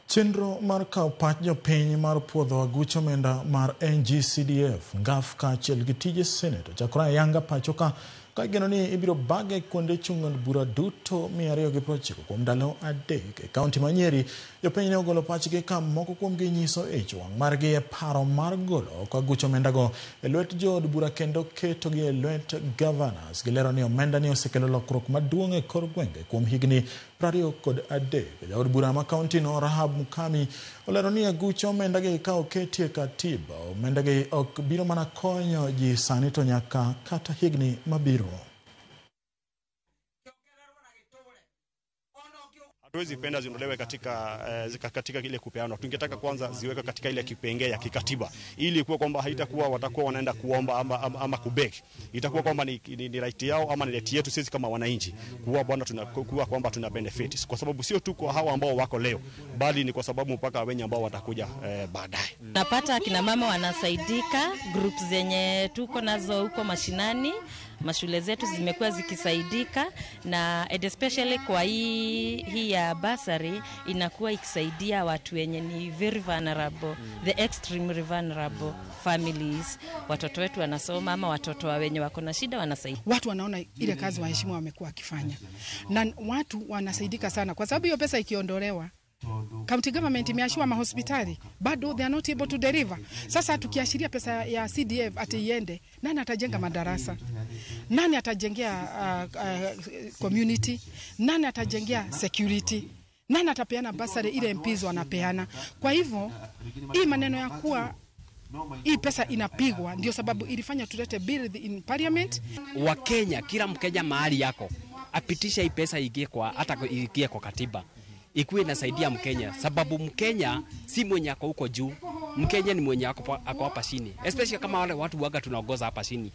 Chenro mar kawo pach jopiny mar puodho aguch omenda mar NGCDF, NGAAF kaachiel gi tije Senate ochakore ayanga pacho ka igeno ni ibiro bage kuonde chung' od bura duto 290 kuom ndalo 3. E kaunti ma Nyeri, jopiny ne ogolo pachgi ka moko kuomgi nyiso ich wang' margi e paro mar golo oko aguch omendago e lwet jood bura kendo ketogi e lwet governors. Gilero ni omenda ni osekelo lokruok maduong' e kor gwenge kuom higni 23. Jaod bura ma kaunti no Rahab Mukami olero ni aguch omenda gi ka oketi e katiba, omenda gi ok biro mana konyo ji sani to nyaka kata higni mabiro. Hatuwezi penda ziondolewe katika ile kupeanwa. Tungetaka kwanza ziwekwe katika ile kipengee ya kikatiba ili kuwa kwamba haitakuwa watakuwa wanaenda kuomba ama kubeg. Itakuwa kwamba ni right yao ama ni right yetu sisi kama wananchi kuwa bwana tunakuwa kwamba tuna benefit, kwa sababu sio tu kwa hawa ambao wako leo, bali ni kwa sababu mpaka wenye ambao watakuja baadaye. Napata akina mama wanasaidika, groups zenye tuko nazo huko mashinani, mashule zetu zimekuwa zikisaidika, na and especially kwa hii ya bursary inakuwa ikisaidia watu wenye ni very vulnerable, the extremely vulnerable families. Watoto wetu wanasoma ama watoto wa wenye wako na shida wanasaidia. Watu wanaona ile kazi waheshimiwa wamekuwa wakifanya, na watu wanasaidika sana, kwa sababu hiyo pesa ikiondolewa, county government imeashiwa mahospitali bado they are not able to deliver. Sasa tukiashiria pesa ya CDF ati iende, nani atajenga madarasa? Nani atajengea community? Nani atajengea security? Nani atapeana bursary ile MPs wanapeana? Kwa hivyo hii maneno ya kuwa hii pesa inapigwa ndio sababu ilifanya tulete bill in parliament. Wakenya, kila Mkenya mahali yako apitisha hii pesa ingie kwa, hata ingie kwa katiba, ikuwe inasaidia Mkenya, sababu Mkenya si mwenye ako huko juu, Mkenya ni mwenye ako hapa chini, especially kama wale watu waga tunaongoza hapa chini.